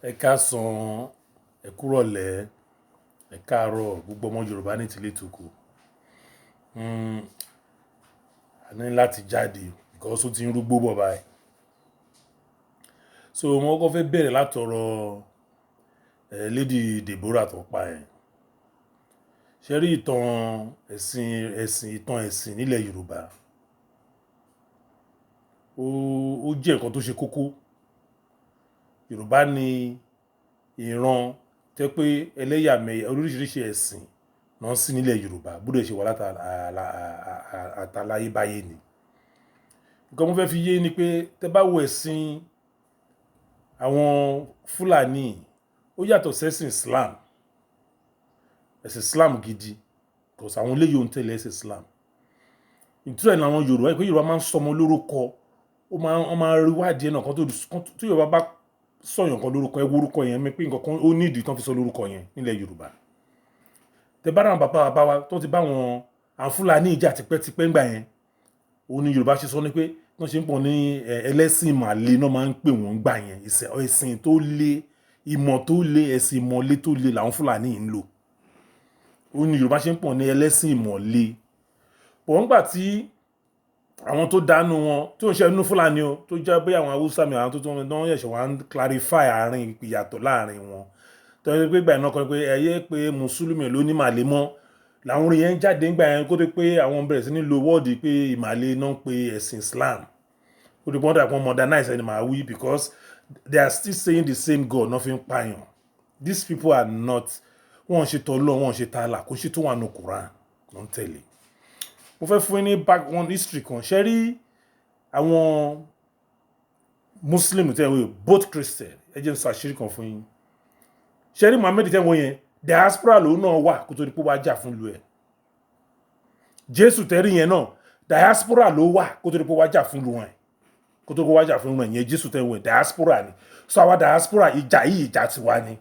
Ẹ káàsán, ẹ kúrọ̀lẹ́, ẹ káàárọ̀ gbogbo ọmọ Yorùbá ní tilé tòko. A ní láti jáde because ó ti ń rúgbó bọ̀ báyìí. So mo kọ́kọ́ fẹ́ bẹ̀rẹ̀ látọ̀rọ̀ Lady Deborah tó pa ẹ̀. Ṣé rí ìtàn ẹ̀sìn, ẹ̀sìn, ìtàn ẹ̀sìn nílẹ̀ Yorùbá? Ó jẹ́ ǹkan tó ṣe kókó. Yorùbá ní ìran tẹ́ pé ẹlẹ́yàmẹ̀yà oríṣiríṣi ẹ̀sìn náà sí nílẹ̀ Yorùbá, bó dẹ̀ ṣe wà látaláyébáyé ni. Ǹkan mo fẹ́ fi yé ni pé tẹ bá wo ẹ̀sìn àwọn Fúlàní, ó yàtọ̀ sí ẹ̀sìn Islam. Ẹ̀sìn Islam gidi, because àwọn eléyìí ò ń tẹ̀lé ẹ̀sìn Islam. Ìtura ni àwọn Yorùbá, pé Yorùbá máa ń sọmọ lórúkọ, ó máa, wọ́n máa rí wádìí ẹ̀ náà kan tó, tí Yorùbá bá sọ̀yàn kan lórúkọ, ẹ wo orúkọ yẹn pé nǹkan kan ó ní ìdí tí wọ́n fi sọ lórúkọ yẹn nílẹ̀ Yorùbá. Tẹ bá rí àwọn bàbá bàbá wa tó ti bá àwọn, àwọn Fúlàní jà tipẹ́tipẹ́ ńgbà yẹn, òun ni Yorùbá ṣe sọ ní pé wọ́n ṣe ń pọ̀ ní ẹlẹ́sìn ìmàle náà máa ń pè wọ́n gbà yẹn. Ẹ̀sìn tó le, ìmọ̀ tó le, ẹ̀sìn ìmọ̀le tó le làwọn Fúlàní ń lò. Òun ni Yorùbá ṣe ń pọ̀ ní ẹlẹ́sìn ìmọ̀le. But nígbà tí àwọn tó dánú wọn, tí ó ń ṣe inú Fúlàní o, tó jẹ́ pé àwọn Hausa mi, àwọn tó tún wọ́n ṣẹ̀ṣẹ̀ wá ń clarify àárín ìyàtọ̀ láàárín wọn. Tó jẹ́ pé ìgbà yẹn náà kọ́ pé ẹ yé pé Mùsùlùmí ló ní ìmàle mọ́. Làwọn orin yẹn jáde nígbà yẹn kó tó pé àwọn bẹ̀rẹ̀ sí ní lo word pé ìmàle náà ń pe ẹ̀sìn Islam. Ó di pé wọ́n dà pé wọ́n modernize ẹni màá wí because they are still saying the same God náà fi ń pààyàn. These people are not, wọ́n ṣe tọ́lọ́, wọ́n ṣe tààlà, kò ṣe tó wà nínú Quran ló ń tẹ̀lé. Mo fẹ́ fún yín ní back one history kan. Ṣé rí àwọn Muslim tẹ́ ẹ wò, both Christian, ẹ jẹ́ n sọ àṣírí kan fún yín. Ṣé rí Muhammed tẹ́ ń wò yẹn, diaspora lòun náà wà kó tó di pé wá jà fún ìlú ẹ̀. Jésù tẹ́rí yẹn náà, diaspora ló wà kó tó di pé wá jà fún ìlú ẹ̀, kó tó wá jà fún ìlú ẹ̀ yẹn. Jésù tẹ́ ń wò yẹn, diaspora ni. So àwa diaspora, ìjà yìí ìjà tiwa ni.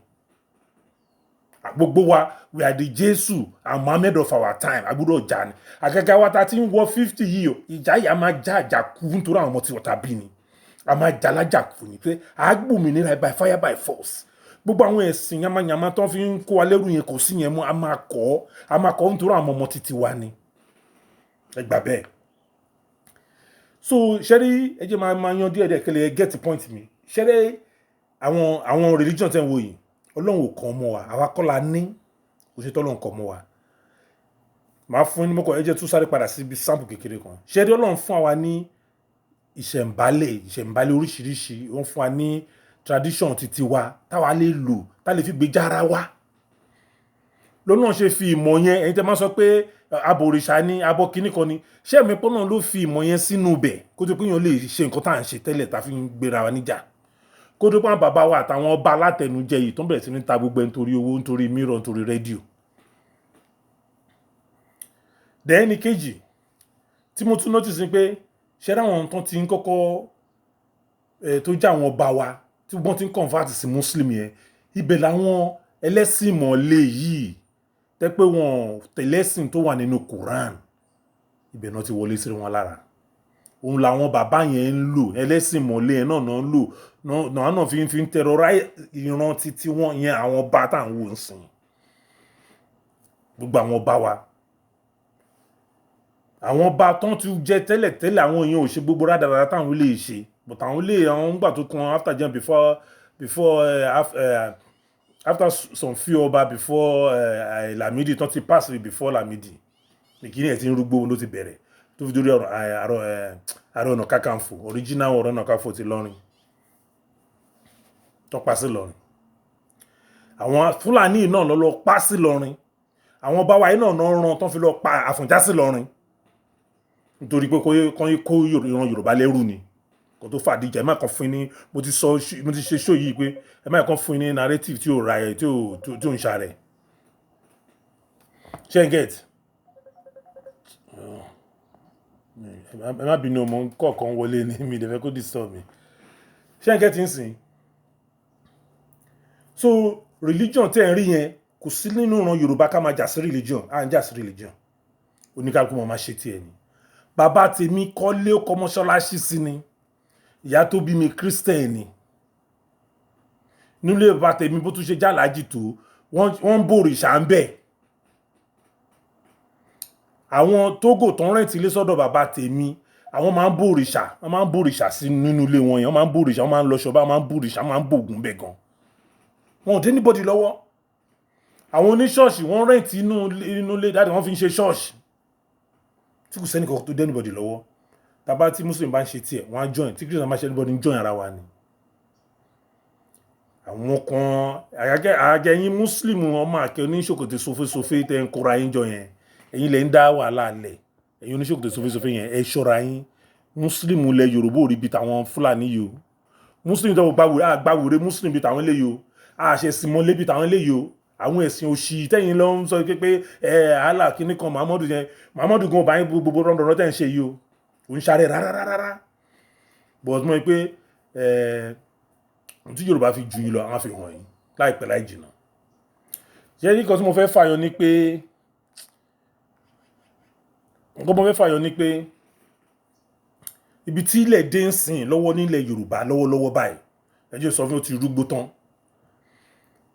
Gbogbo wa, we are the Jésù and Muhammed of our time. A gbọ́dọ̀ jà ni. Àgàgà wa ta ti ń wọ 50 yìí o, ìjà yìí a máa já àjà kú nítorí àwọn ọmọ tí wọ́n ta bí ni. A máa jà lájà kú ni pé a gbòmìnira by fire by force. Gbogbo àwọn ẹ̀sìn yamayama tó fi ń kó wa lẹ́rù yẹn, kò sí yẹn mọ́. A máa kọ́, a máa kọ́ nítorí àwọn ọmọ títí wa ni. Ẹ gbà bẹ́ẹ̀. So ṣẹ́rí, ẹ jẹ́ máa yan díẹ̀ díẹ̀ kẹ́lẹ́ get the point mi. Ṣẹ́rí àwọn religion tẹ́ ń wò yìí, Ọlọ́run ò kàn mọ́ wa, àwa kọ́ la ní, kò ṣe tọ́lọ́run kàn mọ́ wa. Màá fún yín ní mọ́kàn, ẹ jẹ́ tún sáré padà síbi sample kékeré kan. Ṣẹ́rí, Ọlọ́run fún wa ní ìṣẹ̀ǹbálẹ̀, ìṣẹ̀ǹbálẹ̀ oríṣiríṣi. Ó ń fún wa ní tradition titi wa táwa lè lò, tá lè fi gbèjà ara wa. Lọ́nà ṣe fi ìmọ̀ yẹn, ẹ̀yin tẹ́ máa sọ pé abo òrìṣà ni, abo kíní kan ni. Ṣé ẹ̀mí pọ́n náà ló fi ìmọ̀ yẹn sínú ibẹ̀ kó tó pé èèyàn lè ṣe nǹkan tá à ń ṣe tẹ́lẹ̀ tá fi ń gbéra wa níjà? Kó tó pé àwọn bàbá wa àtàwọn ọba alátẹnujẹ yìí tó ń bẹ̀rẹ̀ sí ní ta gbogbo ẹ̀ nítorí owó, nítorí mirror, nítorí rédíò. Then kejì tí mo tún notice ni pé ṣé àwọn tó ti ń kọ́kọ́ tó jẹ́ àwọn ọba wa tí wọ́n ti ń convert sí Muslim yẹn, ibẹ̀ làwọn ẹlẹ́sìn ìmọ̀le yìí tẹ́ pé wọ́n tẹ̀lẹ́sìn tó wà nínú Quran, ibẹ̀ náà ti wọlé sí wọn lára. Òun làwọn bàbá yẹn ń lò, ẹlẹ́sìn ìmọ̀le yẹn náà náà ń lò náà náà fi ń terrorize ìran títí wọn yẹn, àwọn ọba tá à ń wò ń sìn. Gbogbo àwọn ọba wa, àwọn ọba tó ń ti jẹ tẹ́lẹ̀ tẹ́lẹ̀, àwọn èèyàn ò ṣe gbogbo rádaràda táwọn lè ṣe, but àwọn lè àwọn gbà tó kan after jẹun before after some few ọba before Lamidi tó ti pass before Lamidi, ìkíni ẹ̀ ti ń rúgbó ló ti bẹ̀rẹ̀ tó fi dórí ọ̀rọ̀ Ààrẹ Ọ̀nà Kakanfò, original Ààrẹ Ọ̀nà Kakanfò ti Ìlọrin tó pa sí Ìlọrin. Àwọn Fúlàní náà lọ lọ pa sí Ìlọrin. Àwọn ọba wa yìí náà náà rán tó fi lọ pa Àfọ̀njá sí Ìlọrin nítorí pé kó ìran Yorùbá lẹ́rù ni. Kò tó fàdíjà, ẹ má kàn fún ní, mo ti sọ, mo ti ṣe show yìí pé ẹ má kàn fún ní narrative tí ò ra ẹ, tí ò ń ṣàrẹ̀. Ṣé ẹ get? Ẹ má bínú, ọmọ kọ̀ọ̀kan wọlé ní mi ìdẹ̀fẹ́ kó disturb mi. Ṣé ẹ get ń sìn? So religion tẹ́ ẹ ń rí yẹn, kò sí nínú ìran Yorùbá ká máa jà sí religion. À ń jà sí religion, oníkálukú máa ṣe tiẹ̀ ni. Bàbá tèmi kọ́lé, ó kọ́ mọ́ṣáláṣí sí ni. Ìyá tó bí mi, Christian ni. Nílé bàbá tèmi, bó tún ṣe jàlájì tó, wọ́n ń bòrìṣà ń bẹ̀. Àwọn Tógò tó ń rent ilé sọ́dọ̀ bàbá tèmi, àwọn máa ń bòrìṣà, wọ́n máa ń bòrìṣà sí nínú ilé wọn yẹn. Wọ́n máa ń bòrìṣà, wọ́n máa ń lọ ṣọba, wọ́n máa ń bòrìṣà, wọ́n máa ń bògùn bẹ̀ gan. Wọn ò dé anybody lọ́wọ́. Àwọn oníṣọ́ọ̀ṣì, wọ́n rent inú ilé dáadé, wọ́n fi ń ṣe ṣọ́ọ̀ṣì tí kò sẹ́ni kankan tó dé anybody lọ́wọ́. Tàbá tí Muslim bá ń ṣe tiẹ̀, wọ́n á join. Tí Christian bá ṣe, anybody ń join ara wa ni. Àwọn kan àgẹ́yìn Muslim, ọmọ àkẹ́ oníṣòkòtò sofesofe tẹ́ ń kóra yín jọ yẹn, ẹ̀yin lẹ ń dá wàhálà lẹ̀. Ẹ̀yin oníṣòkòtò sofesofe yẹn, ẹ ṣọ́ra yín. Muslim ilẹ̀ Yorùbá ò rí bíi tàwọn Fúlàní yìí o. Muslim tó gbàwèrè, àgbàwèrè Muslim bíi tàwọn eléyìí o. Àṣẹ sìmọ́lé bíi tàwọn eléyìí o. Àwọn ẹ̀sìn òṣì tẹ́yìn lọ ń sọ pé ẹ Allah kìíní kan, Muhammadu yẹn, Muhammadu gan ọba yín, gbogbo rọ́ndọ̀rọ̀ tẹ́ ń ṣe yìí o, ò ń ṣáré rárá rárá. But mo rí pé ẹ tí Yorùbá fi ju yín lọ, àwọn fi hàn yín láìpẹ́ láì jìnnà. Ṣé ní nǹkan tí mo fẹ́ fàyọ ni pé, nǹkan mo fẹ́ fàyọ ni pé ibi tí ilẹ̀ dé ń sìn lọ́wọ́ nílẹ̀ Yorùbá lọ́wọ́lọ́wọ́ báyìí, ẹ jẹ́ sọ fún, ó ti rúgbó tán.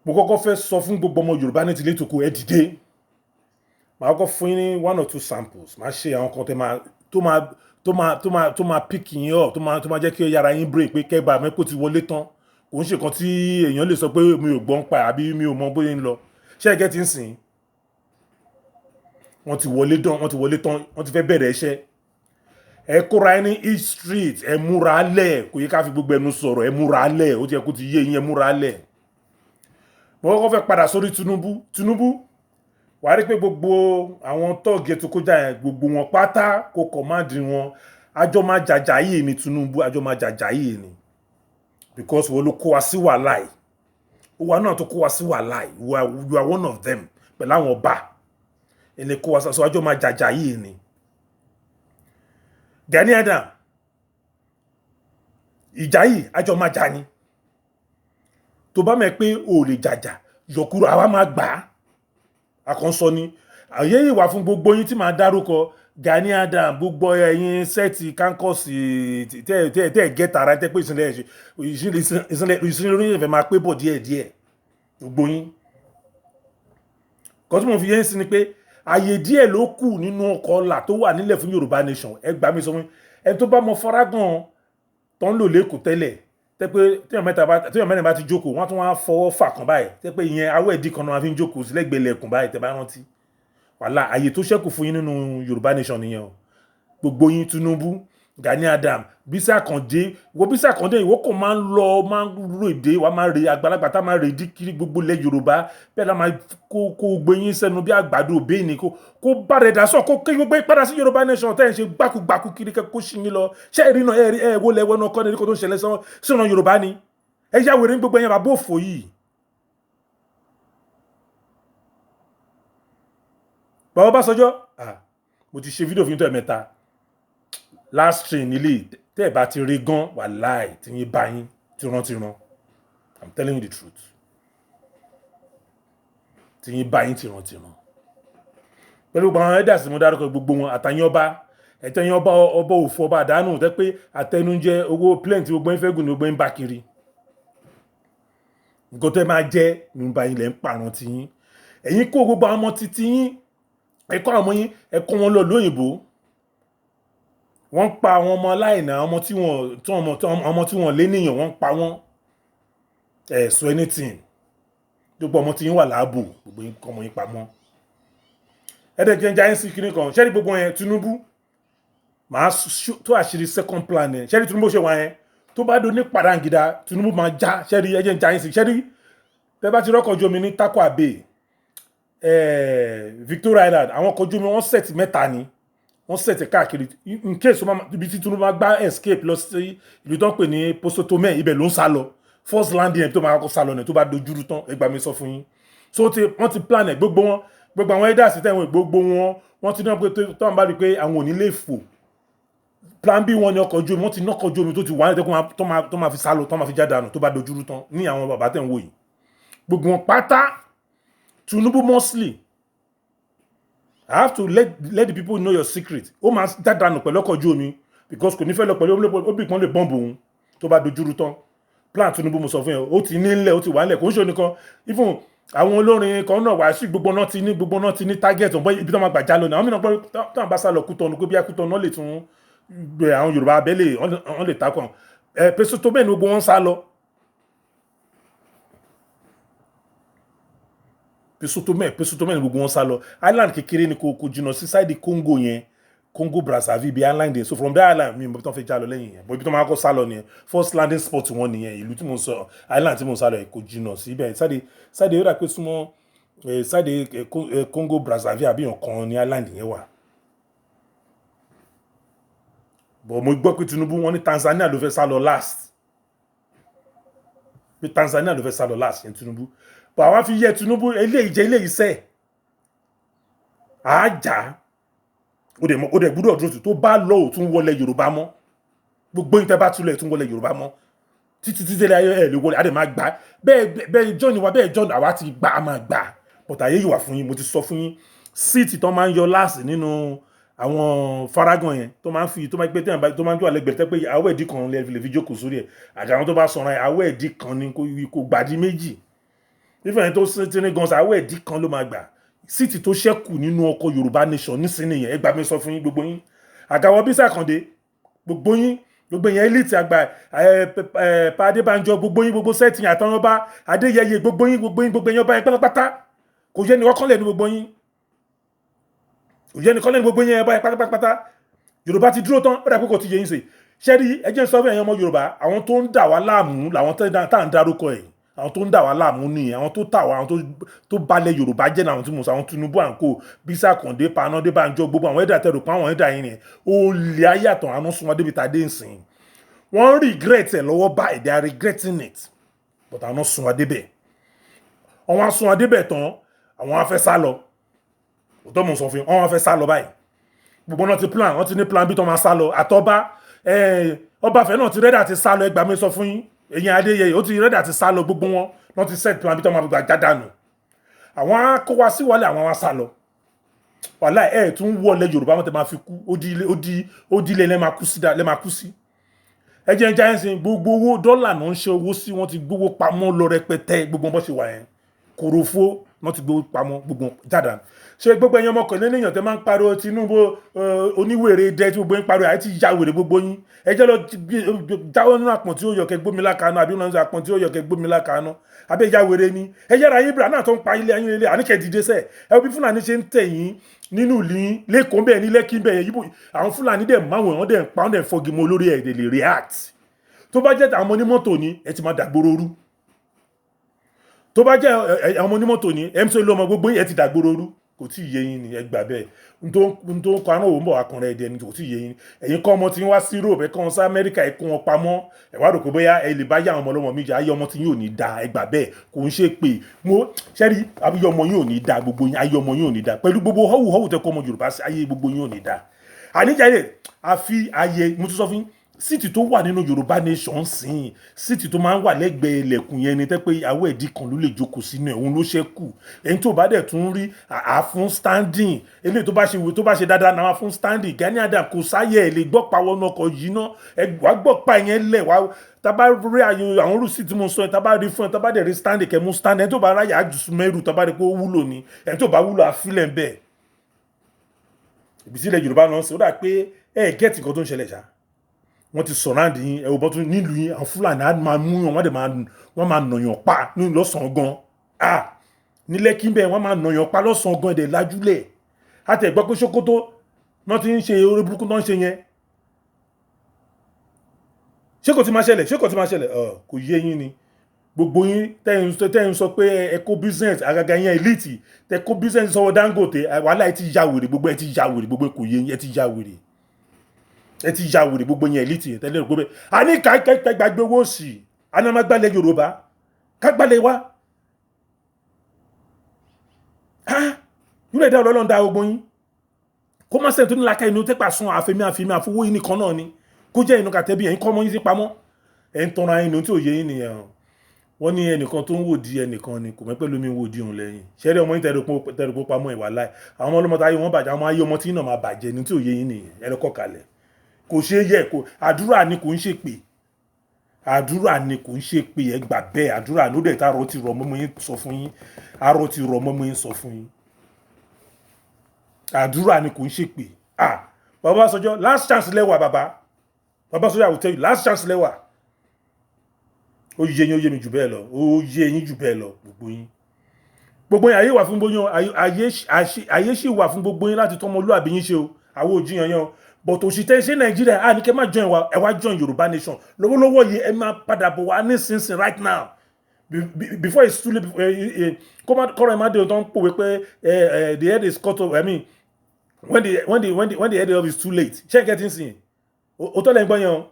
Mo kọ́kọ́ fẹ́ sọ fún gbogbo ọmọ Yorùbá ní tilé tòkó, ẹ dìde. Màá kọ́kọ́ fún yín ní one or two samples. Màá ṣe àwọn kan tẹ́ máa tó máa tó máa tó máa tó máa pick yín up, tó máa jẹ́ kí yàrá yín break pé kẹ́bà mẹ́kò ti wọlé tán. Kò ń ṣe kan tí èèyàn lè sọ pé mi ò gbọ́n pa àbí mi ò mọ bóyá ń lọ. Ṣé ẹ̀gẹ́ ti ń sìn? Wọ́n ti wọlé dán, wọ́n ti wọlé tán, wọ́n ti fẹ́ bẹ̀rẹ̀ iṣẹ́. Ẹ kóra ẹ ní each street, ẹ múra lẹ̀. Kò yẹ ká fi gbogbo ẹnu sọ̀rọ̀. Ẹ múra lẹ̀, ó ti yẹ kó ti yé yín. Ẹ múra lẹ̀. Mo kọ́kọ́ fẹ́ padà sórí Tinubu. Tinubu, wàá rí pé gbogbo àwọn tọ́ọ̀gì ètò kọjá yẹn, gbogbo wọn pátá kó command wọn. Àjọ máa jàjà yìí ni. Tinubu, àjọ máa jàjà yìí ni, because wọ́n ló kó wa sí wàhálà yìí. Ó wà náà tó kó wa sí wàhálà yìí. You are one of them pẹ̀lú àwọn ọba ẹni kó wa sọ. Àjọ máa jàjà yìí ni. Gani Adam, ìjà yìí, àjọ máa jà ni. Tó bá mọ̀ pé o lè jàjà, yọkúrò, àwa máa gbà á. Àkànṣọ ni àyè yìí wà fún gbogbo yín tí màá dárúkọ. Gani Adam, gbogbo ẹ̀yin set kankọ́sì tẹ́ tẹ́ tẹ́ gẹ́ta ara tẹ́ pé ìsìnlẹ̀ orí ìfẹ́ máa pé bọ̀ díẹ̀díẹ̀, gbogbo yín. Kọ́ tí mo fi yẹn sí ni pé àyè díẹ̀ ló kù nínú ọkọ̀ ọ̀la tó wà nílẹ̀ fún Yorùbá Nation. Ẹ gbà mí sọ fún ẹni tó bá mọ faragan tó ń lò lẹ́kọ̀ọ́ tẹ́lẹ̀, tẹ́ pé téèyàn mẹ́ta bá, téèyàn mẹ́rin bá ti jókòó, wọ́n tún wá fọwọ́ fà kan báyìí, tẹ́ pé ìyẹn awọ́ ẹ̀dí kan náà fi ń jókòó sí lẹ́gbẹ̀ẹ́ lẹ̀kùn báyìí, tẹ́ bá rántí wàhálà. Àyè tó ṣẹ́kù fún yín nínú Yorùbá Nation nìyẹn o. Gbogbo yín, Tinubu, Gani Adam, Bísí Àkàndé. Ìwọ Bísí Àkàndé, ìwọ kò máa ń lọ, máa ń ro èdè wa, máa ń re àgbàlagbà tá máa ń re kiri gbogbo ilẹ̀ Yorùbá bẹ́ẹ̀ la máa kó gbé yín sẹ́nu bí àgbàdo bẹ́ẹ̀ kó bá rẹ̀ dà sọ, kó kí gbogbo yín padà sí Yorùbá Nation tẹ́ ẹ̀ ń ṣe gbákùgbákù kiri kẹ́ kó ṣì yín lọ. Ṣé ẹ̀rí náà ẹ̀ wo lẹ́wọ́ náà kọ́ ní kó tó ń ṣẹlẹ̀ sọ́nà Yorùbá ni? Ẹ yá wèrè ní gbogbo ẹ̀yàn bàbá òfò yìí. Bàbá Ọbásanjọ́, ah, mo ti ṣe fídíò fún yín tó ẹ̀mẹ́ta. Last train nílé tẹ́ ẹ̀ bá ti rí gan, wàláì tí yín bá yín tìrantìran. I'm telling you the truth, tí yín bá yín tìrantìran pẹ̀lú gbogbo àwọn ẹ̀dá sí mo dárúkọ, gbogbo wọn, àtàyìn ọba, ẹ̀tẹ̀yìn ọba, ọba òfò, ọba àdánù, tẹ́ pé àtẹnujẹ owó plane tí gbogbo yín fẹ́ gùn ní gbogbo yín bá kiri. Nǹkan tẹ́ máa jẹ́ nígbà yín lẹ́ ń pààrọ̀ tí yín. Ẹ̀yin kó gbogbo àwọn ọmọ títí yín, ẹ kọ́ àwọn ọmọ yín, ẹ kó wọn lọ lóyìnbó. Wọ́n pa àwọn ọmọ aláìná, ọmọ tí wọ́n lé níyàn, wọ́n pa wọ́n. Ẹ̀ sọ anything. Gbogbo ọmọ tí yín wà láàbò, gbogbo yín kọ́ ọmọ yín pamọ́. Ẹ̀ẹ́dẹ̀ jẹ́ jẹ́ sí kinní kan. Ṣẹ́rí gbogbo yẹn, Tinubu, màá tó àṣírí second plan ẹ̀. Ṣẹ́rí Tinubu ṣe wà yẹn, tó bá do ní parangida, Tinubu máa já. Ṣẹ́rí ẹ̀jẹ̀ ń sí. Ṣẹ́rí tẹ́ bá ti rọ́kọ̀ ojú omi ní Tarkwa Bay, Victoria Island, àwọn ọkọ̀ ojú omi wọ́n set mẹ́ta ni wọ́n set káàkiri in case ibi tí Tinubu máa gbá escape lọ sí ìlú tó ń pè ní Posotome. Ibẹ̀ ló ń sá lọ, first landing ẹ̀ tó máa kọ́ sá lọ ní tó bá dojúrú tán. Ẹ gbà mí sọ fún yín. So wọ́n ti plan ẹ̀. Gbogbo wọn, gbogbo àwọn elders tẹ̀wọ̀n, gbogbo wọn, wọ́n ti náà pé tó ń bá rí i pé àwọn ò ní lè fò, plan B wọn ni ọkọ̀ ojú omi. Wọ́n ti nọ́kọ̀ ojú omi tó ti wà ní tó máa fi sá lọ, tó máa fi já dànù tó bá dojúrú tán ní àwọn bàbá tẹ̀ ń wò yìí. Gbogbo wọn pátá, Tinubu mostly, I have to let the people know your secret. Ó máa já dànù pẹ̀lú ọkọ̀ ojú omi because kò ní fẹ́ lọ pẹ̀lú obì kan lè bọ́ǹbù òun tó bá dojúrú tán. Plan Tinubu, mo sọ fún yẹn, ó ti ní ńlẹ̀, ó ti wà ńlẹ̀. Kò ń ṣe onìkan, even àwọn olórin kan náà wá sí, gbogbo náà ti ní, gbogbo náà ti ní target ọ̀bọ ibi tó máa gbà já lọ ní. Àwọn mìíràn pé táwọn bá sá lọ Kútọ́nù, pé bí Kútọ́nù náà lè tún gbé àwọn Yorùbá abẹ́lé, wọ́n lè takọ̀ ẹ̀ pèsè tó bẹ́ẹ̀ ni gbogbo wọn sá lọ. Pèsè tó mẹ́rin gbogbo wọn sá lọ. Island kékeré ni, kò jìnnà sí side Congo yẹn, Congo Brazzaville bí island yẹn. So from that island, mi ò mọ̀ bí wọ́n fẹ́ já lọ lẹ́yìn yẹn, but ibi tó máa kọ́ sá lọ nìyẹn. First landing spot wọn nìyẹn. Ìlú tí mo sọ, island tí mo sá lọ yẹn, kò jìnnà síbẹ̀. Side ó dà pé súnmọ́ side Congo Brazzaville àbí nǹkan ní island yẹn wà. But mo gbọ́ pé Tinubu, wọn ní Tanzania ló fẹ́ sá lọ last, pé Tanzania ló fẹ́ sá lọ last yẹn, Tinubu. But àwa fi yẹ Tinubu, eléyìí jẹ eléyìí sẹ́ẹ̀ àájà, ó dẹ̀ ó dẹ̀ gbúdọ̀ dúró tó bá lọ, ò tún wọlé Yorùbá mọ́. Gbogbo yín tẹ́ bá túlẹ̀ tún wọlé Yorùbá mọ́ títí títí ayé ẹ̀ lè wọlé. Á dẹ̀ máa gbà bẹ́ẹ̀ bẹ́ẹ̀. John wa bẹ́ẹ̀, John, àwa ti gbà, á máa gbà, but àyè yìí wà fún yín. Mo ti sọ fún yín, seat tó máa ń yọ last nínú àwọn faragan yẹn, tó máa ń fi, tó máa ń gbé, tó máa ń jó àlẹ́gbẹ̀ẹ́, tẹ́ pé àwọ̀ ẹ̀dí kan lè fi jókòó sórí ẹ̀. Àgàwọn tó bá sọ̀rọ̀ ẹ̀, àwọ̀ ẹ̀dí kan ni, kò gbàdí méjì. Nífẹ̀ẹ́ tó ti ní gan, àwọ̀ ẹ̀dí kan ló máa gbà. Seat tó ṣẹ́kù nínú ọkọ̀ Yorùbá Nation nísìnyí yẹn, ẹ gbà mí sọ fún yín, gbogbo yín, àgàwọ̀ Bísí Àkàndé, gbogbo yín, gbogbo yẹn, elite àgbà ẹ ẹ pa Adébánjọ, gbogbo yín, gbogbo set yẹn, àtàwọn ọba Adéyẹyẹ, gbogbo yín, gbogbo yín, gbogbo yẹn, ọba yẹn pátápátá, kò yẹ ní ọkàn lẹ́nu gbogbo yín, kò yẹ ní kọ́ lẹ́nu gbogbo yẹn, ọba yẹn pátápátá. Yorùbá ti dúró tán. Ó dà pé kò ti yẹ yín sè. Ṣẹ́rí, ẹ jẹ́ n sọ fún ẹ̀yin ọmọ Yorùbá, àwọn tó ń dà wá láàmú làwọn tá à ń darúkọ ẹ̀. Àwọn tó ń dà wá láàmú nìyẹn, àwọn tó tà wá, àwọn tó balẹ̀ Yorùbá jẹ́ náà, àwọn tí mo sọ, àwọn Tinubu, àǹkó, Bísí Àkàndé, Paná Adébánjọ, gbogbo àwọn ẹ̀dá tẹ̀rù pa àwọn ẹ̀dá yẹn nìyẹn. Ó lè ayé àtọ̀ àwọn sún wọn débi tá a dé ìsìn. Wọ́n regret ẹ̀ lọ́wọ́ báyìí, they are regretting it, but àwọn sún wọn débẹ̀. Àwọn sún wọn débẹ̀ tán, àwọn á fẹ́ sá lọ. Òótọ́ mo sọ fún yín, wọ́n á fẹ́ sá lọ báyìí. Gbogbo náà ti plan, wọ́n ti ní plan bí tó máa sá lọ. Àtọ́bá ọbàfẹ́ náà ti ready àti sá lọ. Ẹgbàá mi sọ fún yín, èyàn Adéyẹyẹ ó ti ready àti sá lọ. Gbogbo wọn náà ti set plan bí tó máa gbà já dànù. Àwọn á kó wa sí wọlé, àwọn á sá lọ. Wàhálà ẹ̀ tún wọlé Yorùbá, wọn tẹ máa fi kú. Ó di ilé lẹ́ máa kú sí, lẹ́ máa kú sí. Ẹ jẹ́ ń jáyé sí. Gbogbo owó dọ́là náà ń ṣe owó sí, wọ́n ti gbówó pamọ́ lọ rẹpẹtẹ. Gbogbo bó ṣe wà yẹn, kòròfó wọ́n ti gbówó pamọ́, gbogbo jáda. Ṣé gbogbo ẹ̀yin ọmọkùnrin lẹ́yìn tẹ́ máa ń pariwo Tinubu oníwèrè dẹ, tí gbogbo yín pariwo àti ya wèrè, gbogbo yín, ẹ jẹ́ lọ jáwọ́ nínú àpọ̀n tí ó yọ kẹ́ gbómi lákaná, àbí wọn àpọ̀n tí ó yọ kẹ́ gbómi lákaná, àbí ẹ̀yà wèrè ni. Ẹ yára yín bìrà náà tó ń pa ilé ayé ilé àníkẹ́ dìde sẹ́ ẹ. Bí Fúlàní ṣe ń tẹ̀ yín nínú ìlú yín lẹ́kọ̀ọ́ bẹ́ẹ̀ ní Lẹ́kí bẹ́ẹ̀ yẹn, yíbo àwọn Fúlàní dẹ̀ máwọn, wọn dẹ̀ ń pa, wọn dẹ̀ ń fọ́gi mọ́ lórí ẹ̀ lè react. Tó bá jẹ́ àwọn onímọ́tò ni, ẹ ti máa dàgbòrò rú. Tó bá jẹ́ àwọn onímọ́tò ni, MC Olúọmọ, gbogbo yín, ẹ ti dàgbòrò rú. Kò tí ì yé yín ni, ẹ gbà bẹ́ẹ̀. N tó ń kọ arán òun bọ̀ akùnrin ẹ̀dẹ̀ ni, kò tí ì yé yín. Ẹ̀yin kọ́ ọmọ tí ń wá sí Europe, ẹ kọ́ wọn sí Amẹ́ríkà, ẹ kó wọn pamọ́. Ẹ wá rò pé bóyá ẹ lè bá yá àwọn ọmọ ọlọ́mọ mi jà. Ayé ọmọ tí yín ò ní da, ẹ gbà bẹ́ẹ̀. Kò ń ṣe pé mo ṣẹ́rí, ayé ọmọ yín ò ní da. Gbogbo yín, ayé ọmọ yín ò ní da pẹ̀lú gbogbo họ́wù họ́wù tẹ kọ́ ọmọ Yorùbá sí. Ayé gbogbo yín ò ní da. Àníjà yẹ àfi ayé. Mo tún sọ fún yín, seat tó wà nínú Yorùbá Nation sìn, seat tó máa ń wà lẹ́gbẹ̀ẹ́ ilẹ̀kùn yẹn ni, tẹ́ pé àwọ̀ ẹ̀dí kan ló lè jókòó sínú ẹ̀, òun ló ṣẹ́kù. Ẹni tó bá dẹ̀ tún rí àfún standing, eléyìí tó bá ṣe tó bá ṣe dáadáa náà fún standing. Gani Adams kò sáyẹ̀, ẹ̀ lè gbọ́ pa wọnú ọkọ̀ yìí ná. Ẹ wá gbọ́ pa yẹn lẹ̀ wá. Tábà rí àyè àwọn rúùsì tí mo sọ yẹn, tábà rí fún ẹ, tábà dẹ̀ rí standing, kẹ́ mú standing. Ẹni tó bá ráyà àjùsùn mẹ́rù, tábà rí pé ó wúlò ni. Ẹni tó bá wúlò, àfilẹ̀ ń bẹ̀. Ibi tí ilẹ̀ Yorùbá náà ń sọ, ó dà pé ẹ get nǹkan tó ń ṣẹlẹ̀ ṣá. Wọ́n ti surround yín. Ẹ ò bọ́ tún nílùú yín, àwọn Fúlàní á máa mú yàn, wọ́n dẹ̀ máa, wọ́n máa nàyàn pa ní lọ́sàn-án gan. Ah, ní Lẹ́kí bẹ́ẹ̀, wọ́n máa nàyàn pa lọ́sàn-án gan. Ẹ̀dẹ̀ lájúlẹ̀ àti ẹ̀gbọ́ pé Sókótó náà ti ń ṣe orí burúkú náà ń ṣe yẹn. Ṣé kò ti máa ṣẹlẹ̀? Ṣé kò ti máa ṣẹlẹ̀? Kò yé yín ni. Gbogbo yín tẹ́yìn sọ pé ẹ kó business, àgàgà yẹn elite tẹ kó business sọ́wọ́ Dangote, wàhálà, ẹ ti ya wèrè. Gbogbo ẹ ti ya wèrè, gbogbo kò yé yín. Ẹ ti ya wèrè, ẹ ti ya wèrè, gbogbo yẹn elite yẹn tẹ́lẹ̀ gbogbo a ní ká gbàgbé owó sí i, a ní a máa gbálẹ̀ Yorùbá, ká gbálẹ̀ wá. Irú ẹ̀dá Ọlọ́run dá gbogbo yín, kó má sẹ́ni tó ní laka inú tẹ́pà sun àfẹ́mí àfẹ́mí àfọwọ́ yìí nìkan náà ni kó jẹ́ inú kàtẹ́bí. Ẹ̀yin kọ́ ọmọ yín sí pamọ́, ẹ̀ ń tọrọ inú tí ò yé yín nìyẹn o. Wọ́n ní ẹnìkan tó ń wò di ẹnìkan ni kò mọ̀ pé lómi ń wò di òun lẹ́yìn. Ṣẹ́rí ọmọ yín tẹ̀rù pamọ́ ìwà láì àwọn ọmọ ọlọ́mọ táyé wọn bàjẹ́, àwọn ayé ọmọ tí náà máa bàjẹ́ ní tí ò yé yín nìyẹn. Ẹ lọ́kọ̀ kalẹ̀, kò ṣeé yẹ kò àdúrà ni, kò ń ṣe pé. Àdúrà ni, kò ń ṣe pé ẹ gbà bẹ́ẹ̀. Àdúrà ló dẹ̀ tá arọ ti rọ̀ mọ́mọ́ yín sọ fún yín, arọ ti rọ̀ mọ́mọ́ yín sọ fún yín. Àdúrà ni, kò ń ṣe pé. Ah, bàbá Ọbásanjọ́, last chance lẹ́wà. Bàbá Ọbásanjọ́, I will tell you, last chance lẹ́wà. Ó yé yín, ó yé mi jù bẹ́ẹ̀ lọ, ó yé yín jù bẹ́ẹ̀ lọ. Gbogbo yín, gbogbo yín, ayé wà fún gbogbo yín, ayé sì wà fún gbogbo yín láti tọ́mọlúàbí yín ṣe o. Àwọn òjìyàn yẹn o, but òṣìṣẹ́ ṣe Nàìjíríà á ní kẹ́ máa join wa. Ẹ wá join Yorùbá nation lọ́wọ́lọ́wọ́ yìí, ẹ máa padà bọ̀ wá nísinsìnyí, right now, before it's too late. Kọ́rọ̀ ẹ má dé o. Tó ń pòwe pé the head is cut off, I mean, when the head off is too late. Ṣé ẹ kẹ́ ti ń sìn? Òótọ́ lẹ́ ń gbọ́ yẹn o,